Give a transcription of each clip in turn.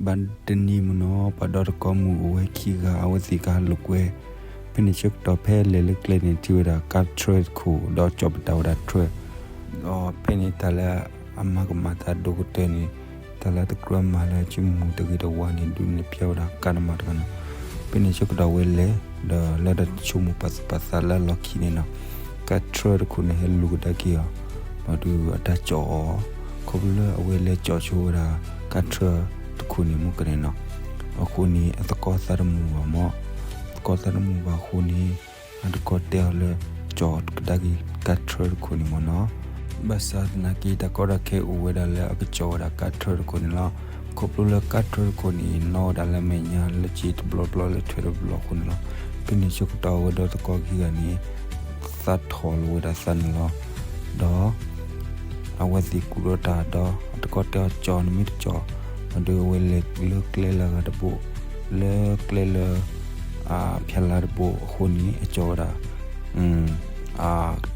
ဘၣ်တနံၤမ့ၢ်နီၤ ပှၤဒီတကီမုၣ်အိၣ်ဝဲခံဂၤ အဝဲသ့ၣ်ကဟးလိာ်ကွဲ, ဖဲန့ၣ်ဆၢကတီၢ်ဖဲလဲၤလၢကျဲန့ၣ် ထံၣ်ဝဲဒၣ်ကါထြၢတခိၣ် ဒီးကၠီၣ်ပတာ်ဝဲဒၣ်ထြၢ, ဒီးဖဲန့ၣ်တၢ်လၢအမၤကမၣ်တၢ်ဒိၣ်ကတၢၢ်န့ၣ် တၢ်လၢတကြၢးမၤလၢဆိကမိၣ်တဂ့ၤတဝါန့ၣ် ဒုးနဲၣ်ဖျါဝဲဒၣ်ကါတမၤတဂၤန့ၣ်, ဖဲန့ၣ်ဆၢကတီၢ်ဝဲလဲၤ ဒီးလၢတၢ်ဆိကမိၣ်ပာ်သူၣ်ပာ်သးလၢအလီၢ်ခံန့ၣ်နီၤ, ကါထြၢတခိၣ်န့ၣ်ဟဲလူၤကဒါက့ၤအီၤ, ဒီးဒုးအတၢ်ကၠီၣ်အီၤ, ခီဖျိလၢအဝဲလဲၤကၠီၣ်ဆိဝဲဒၣ် ကါထြၢတခိၣ်န့ၣ်မ့ၢ်ကန့ၣ်နီၤ, အဃိန့ၣ် အသကိးသးတမုာ်ဘၣ်မ့ၢ်, သကိးသးတမုာ်ဘၣ်အဃိန့ၣ် အတကီတဲအီၤလၢ ကၠီၣ်ကဒါက့ၤကါထြၢတခိၣ်န့ၣ်မ့ၢ်နီၤ, ဘၣ်ဆၣ်သနာ်က့ တၢ်ကီတၢ်ခဲအိၣ်ဝဲဒၣ်လၢအကကၠီၣ်ဝဲဒၣ်ကါထြၢတခိၣ်န့ၣ်လီၤ. ခီဖျိလၢကါထြၢတခိၣ်န့ၣ် နီၣ်ဝဲဒၣ်လၢမဲာ်ညါလၢက့တဘျီဘျီလၢထွဲတဘျီအဃိန့ၣ်လီၤ. ဖဲန့ၣ်ဆၢကတီၢ်အဝဲဒီတကီခံဂၤန့ၣ် သးထီၣ်လီၤဝဲဒၣ်သးန့ၣ်လီၤ. ဒီး အဝဲသ့ၣ်ကူၣ်ဒီးတၢ်ဒီး အတကီတဲအီၤကၠီၣ်နမ့ၢ်တကၠီၣ်, ဒီးအဝဲလဲၤလၢကျဲလၢအဂၤတဘိ, လၢကျဲလၢ ဖျါလါတဘိအဃိန့ၣ် အကၠီၣ်ဝဲဒၣ်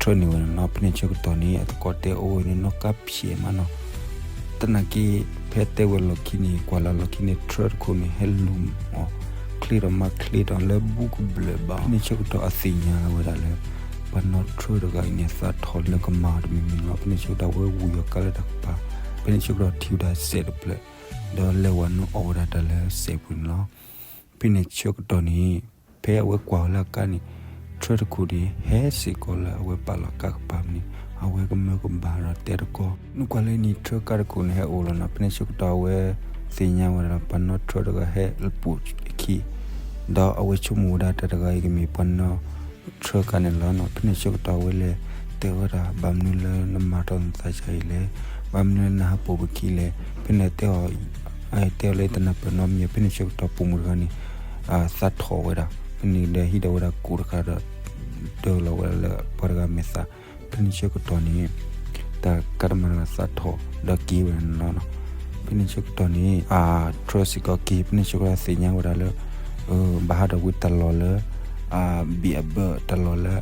ထြၢန့ၢ်ဝဲန့ၣ်လီၤ. ဖဲန့ၣ်ဆၢကတီၢ်န့ၣ် အသကိးတဲအီၤဝဲန့ၣ် နီၢ်ကါဖျဲးမးနီၤ, သနာ်က့ ဖဲတဲဝဲလီၢ်ခံန့ၣ် ကွၢ်လၢလီၢ်ခံန့ၣ် ထြၢတခိၣ်န့ၣ် ဟဲလူၤအီၤ ချ့ဒီးမၤချ့ဒီးလၢဘူကဘျၢၣ်ဘၣ်. ဖဲန့ၣ်ဆၢကတီၢ်အသ့ၣ်ညါလီၤဝဲဒၣ်လၢ ပှၤနီၣ်ထြၢတဂၤအံၤန့ၣ် သးထီၣ်လၢကမၤတမံၤမံၤလီၤ. ဖဲန့ၣ်ဆၢကတီၢ်အဝဲဝံၤအီၤကါလၢတၢ်ကပၤ, ဖဲန့ၣ်ဆၢကတီၢ်ထံၣ်ဝဲဒၣ်စဲးတဖျၢၣ်, ဒီးလဲၤဝဲနုာ်အီၣ်ဝဲဒၣ်တၢ်လၢစဲးပူၤန့ၣ်လီၤ. ဖဲန့ၣ်ဆၢကတီၢ်န့ၣ် ဖဲအဝဲကွၢ်ဝဲလၢအကါန့ၣ် ထြၢတခိၣ်န့ၣ် ဟဲစ့ၢ်ကီးလၢအဝဲပာ်လီၤကါကပၤန့ၣ် အဝဲကမၢကဘၣ်ဒီးတဲတကီ, နကွၢ်လၢနံၤထြၢကါတခိၣ်န့ၣ်ဟဲအိၣ်လီၤနီၤ. ဖဲန့ၣ်ဆၢကတီၢ်အဝဲသ့ၣ်ညါဝဲဒၣ် ပှၤနီၣ်ထြၢတဂၤဟဲလၢပူၤအခံ, ဒီးအဝဲဆိကမိၣ်ဝဲဒၣ်တၢ်တဂၤအံၤကမ့ၢ်ပှၤနီၣ်ထြၢကါန့ၣ်လီၤနီၤ. ဖဲန့ၣ်ဆၢကတီၢ်အဝဲလဲၤတဲဝဲဒၣ် ဘၣ်မနုၤလၢနမၤထီၣ်နသးဒ်အံၤလဲၣ်, ဘၣ်မနုၤလၢနဟးပိာ်ပခံလဲၣ်. ဖဲန့ၣ်တဲအီၤ တဲအီၤလၢတနၢ်ပၢၢ်နီတမံၤ. ဖဲန့ၣ်ဆၢကတီၢ်ပိာ်မုၣ်တဂၤန့ၣ် သးထီၣ်ဝဲဒၣ်, ဖဲန့ၣ်ဒီးဟံးဒီးဝဲဒၣ်ကိၣ်တခါဒီး ဒၢလီၤဝဲဒၣ်လၢပှၤတဂၤမဲာ်သး. ဖဲန့ၣ်ဆၢကတီၢ်န့ၣ် တၢ်ကါတမၤတဂၤသးထီၣ်ဒီးက့ၤဝဲဒၣ်န့ၣ်လီၤ. ဖဲန့ၣ်ဆၢကတီၢ်န့ၣ် ထြၢစ့ၢ်ကီးက့ၤ, ဖဲန့ၣ်ဆၢကတီၢ်သ့ၣ်ညါဝဲဒၣ်လၢ ဘၣ်ဟးထီၣ်ကွံာ်တၢ်လီၢ်လၢ အဘံၣ်အဘၢၣ်တၢ်လီၢ်လၢ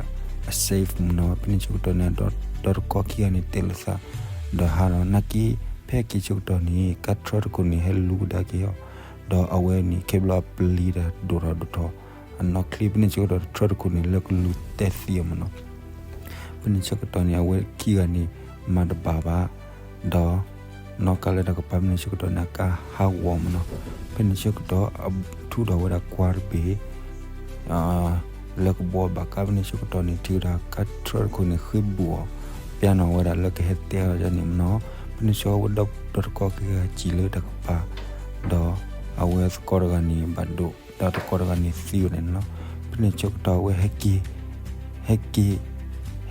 အ safe မ့ၢ်နီၤ. ဖဲန့ၣ်ဆၢကတီၢ်န့ၣ် ဒီတကီခံဂၤန့ၣ်တဲလိာ်သး ဒီးဟးဒီး နာ်က့ ဖဲအက့ၤဆၢကတီၢ်န့ၣ် ကါထြၢတခိၣ်န့ၣ်ဟဲလူၤကဒါက့ၤအီၤ, ဒီးအဝဲန့ၣ်ခဲဘျီအပျံၤတၢ်ဒိၣ်ထီၣ်ဒိၣ်ထီၣ် အနီၣ်ချ့. ဖဲန့ၣ်ဆၢကတီၢ်ထြၢတခိၣ်န့ၣ် လၢကလူၤတဲသံအီၤမ့ၢ်နီၤ. ဖဲန့ၣ်ဆၢကတီၢ်န့ၣ် အဝဲခံဂၤန့ၣ် မၤတဘၣ်ဘၣ်, ဒီး နီၣ်ကါလၢတၢ်ကပၤ. ဖဲန့ၣ်ဆၢကတီၢ်န့ၣ် အကါဟးဂီၤမ့ၢ်နီၤ. ဖဲန့ၣ်ဆၢကတီၢ် အထူဒီးဝဲဒၣ်ကွါတဘ့ၣ် လၢကဘှီဘၣ်ကါ. ဖဲန့ၣ်ဆၢကတီၢ်န့ၣ် ထံၣ်ဝဲဒၣ်ကါထြၢတခိၣ်န့ၣ် ဃ့ဘူးအီၤ ပျဲနီၣ်ဝဲဒၣ်လၢကဟဲတဲအီၤန့ၣ်မ့ၢ်နီၤ. ဖဲန့ၣ်ဆၢကတီၢ်ဝဲဒီတကီၢ်က့ၤဂၤစံၣ်လၢတၢ်ကပၤ, ဒီးအဝဲသကိးတဂၤန့ၣ်ဘၣ်ဒိ ဒီးသကိးတဂၤန့ၣ်သံဝဲဒၣ်န့ၣ်လီၤ. ဖဲန့ၣ်ဆၢကတီၢ်အဝဲဟဲက့ၤ ဟဲက့ၤ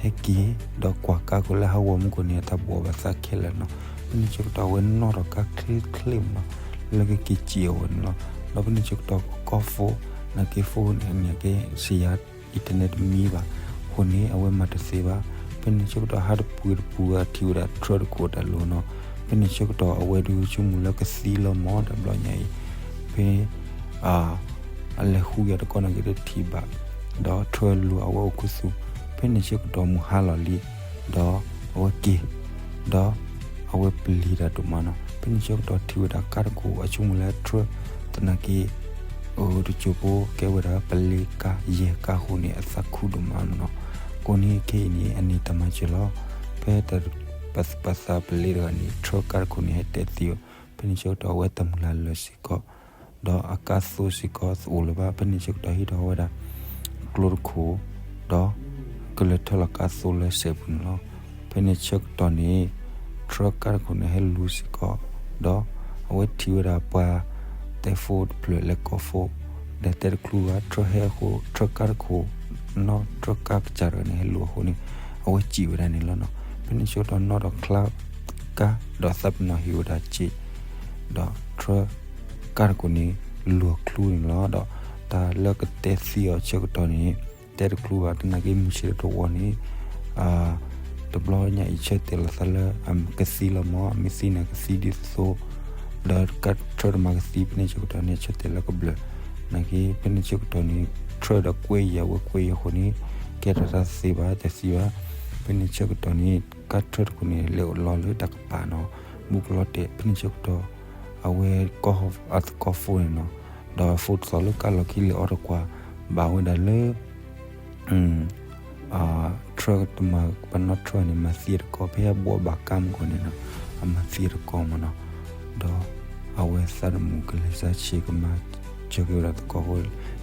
ဟဲက့ၤ ဒီးကွၢ်ကါခိၣ်လၢဟးဂီၤမူခိၣ်န့ၣ် အတၢ်ဘှီဘၣ်သးခဲလၢာ်နီၤ. ဖဲန့ၣ်ဆၢကတီၢ်အဝဲနီၣ်ထီၣ်ကါချ့ချ့မ့ၢ်နီၤ လၢကက့ၤစံၣ်အီၤဝဲန့ၣ်လီၤ. ဒီးဖဲန့ၣ်ဆၢကတီၢ်ကီၢ်ဖိ နာ်က့ဖိန့ၣ် နာ်က့စံၣ်ယါ internet တမံဘၣ်အဃိန့ၣ် အဝဲမၤတသ့ဘၣ်. ဖဲန့ၣ်ဆၢကတီၢ်ဟးတပူၤတပူၤ အထံၣ်ဝဲဒၣ်ထြၢတခိၣ်တၢ်လိၤနီၤ. ဖဲန့ၣ်ဆၢကတီၢ်အဝဲဒုးဆိကမိၣ်လၢကသံလီၤမ့ၢ် တဘျီညါအံၤ ဖဲ အလဲၤဃုက့ၤတကီၢ်နာ်က့တထံၣ်ဘၣ်, ဒီးထြၢလူၤအဝဲအိၣ်ခူသူၣ်. ဖဲန့ၣ်ဆၢကတီၢ်မုၢ်ဟါလီၤလံ, ဒီးအဝဲက့ၤ ဒီးအဝဲပျံၤတၢ်ဒိၣ်မးနီၤ. ဖဲန့ၣ်ဆၢကတီၢ်ထံၣ်ဝဲဒၣ်ကါတခိၣ် အဆိကမိၣ်လၢထြၢ သနာ်က့ အိၣ်တစိၢ်ဖိကဲဝဲဒၣ် ပလ့ကါယဲၢ်ကါအဃိန့ၣ် အသးခူဒိၣ်မးနီၤ. အဃိန့ၣ်ခဲအံၤန့ၣ် အန့ၣ်တၢ်မၤစၢၤလီၤ. ဖဲတၢ်ပာ်သူၣ်ပာ်သးပလ့တဂၤန့ၣ် ထြၢကါတခိၣ်န့ၣ် ဟဲတဲသံအီၤ. ဖဲန့ၣ်ဆၢကတီၢ် အဝဲတၢ်မုၢ်လၢ်လၢာ်စ့ၢ်ကီး ဒီးအကါသိစ့ၢ်ကီး တအိၣ်လၢၤဘၣ်. ဖဲန့ၣ်ဆၢကတီၢ်ဟံးထီၣ်ဝဲဒၣ် ကျိတခိၣ်, ဒီးကလဲၤထၢလီၤကါသိလၢစဲးပူၤန့ၣ်လီၤ. ဖဲန့ၣ်ဆၢကတီၢ်န့ၣ် ထြၢကါတခိၣ်န့ၣ်ဟဲလူၤစ့ၢ်ကီး, ဒီးအဝဲထံၣ်ဝဲဒၣ်ပှၤတဲဖိတဖျၢၣ်လၢကီၢ်ဖိ ဒီးတဲတချုးဘၣ် ထြၢဟဲအဃိ ထြၢကါတခိၣ် နီၣ်ထြၢကါကစၢ်တဂၤန့ၣ် ဟဲလူၤအဃိန့ၣ် အဝဲစံၣ်ဝဲဒၣ်န့ၣ်လီၤနီၤ. ဖဲန့ၣ်ဆၢကတီၢ်နီၣ်ဒီးချါကါ ဒီးသးပ့ၤနီၣ်ဟ့ၣ်ဝဲဒၣ်စ့ ဒီးထြၢကါတခိၣ်န့ၣ် လူၤချုန့ၣ်လီၤ. ဒီးတၢ်လၢကတဲသံအီၤဆၢကတီၢ်န့ၣ် တဲတချုးဘၣ် သနာ်က့မုၢ်ဆ့ၣ်တဝီန့ၣ် တဘျီညါအံၤဆၢတဲာ်လီၤသးလၢ အကသံလီၤမ့ၢ် မ့ၢ်သံန့ၣ် ကသံဒ်သိးသိး ဒီးကါထြၢတမၤကသံ ဖဲန့ၣ်ဆၢကတီၢ်န့ၣ် ဆၢတဲာ်လၢကဘျၢၣ် နာ်က့ ဖဲန့ၣ်ဆၢကတီၢ်န့ၣ် ထြၢဒီးကွဲယၤဝဲကွဲယၤအဃိန့ၣ် ကဲထီၣ်တၢ်သ့ဘၣ် တသံဘၣ်. ဖဲန့ၣ်ဆၢကတီၢ်န့ၣ် ကါထြၢတခိၣ်န့ၣ် လဲၤအိၣ်လီၤလၢတၢ်ကပၤနီၤ ဘူးကလီၤတဲာ် ဖဲန့ၣ်ဆၢကတီၢ် အဝဲကီၢ်အသကိးဖိန့ၣ်နီၤ, ဒီးဖိတသီလၢကၢ်လီၤခံလဲၤအီၣ်တကွၢ် ဘၣ်ဝဲဒၣ်လၢ truck တမၤပနီၣ် truck န့ၣ် မၤသံအတကီၢ် ဖဲအဘိးဘၣ်ကၢ်မူကီၢ်န့ၣ်နီၤ, အမၤသံအတကီၢ်မ့ၢ်နီၤ, ဒီးအဝဲသးတမုာ်ကလဲၤစၢ်ဆ့ကမၤစၢၤက့ၤဝဲဒၣ်သကိးဖိ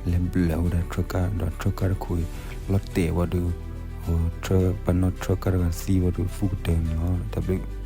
လဲၤဘျၢၣ်ဝဲဒၣ် truck ကၢ် ဒီး truck ကၢ်တခိၣ်အံၤ လီၤတဲာ်ဝဲဒုး ပနီၣ် truck ကၢ်တဂၤသံဝဲဒုး ဖုၣ်ကတၢၢ်န့ၣ်လီၤ. တၢ်ဘျုး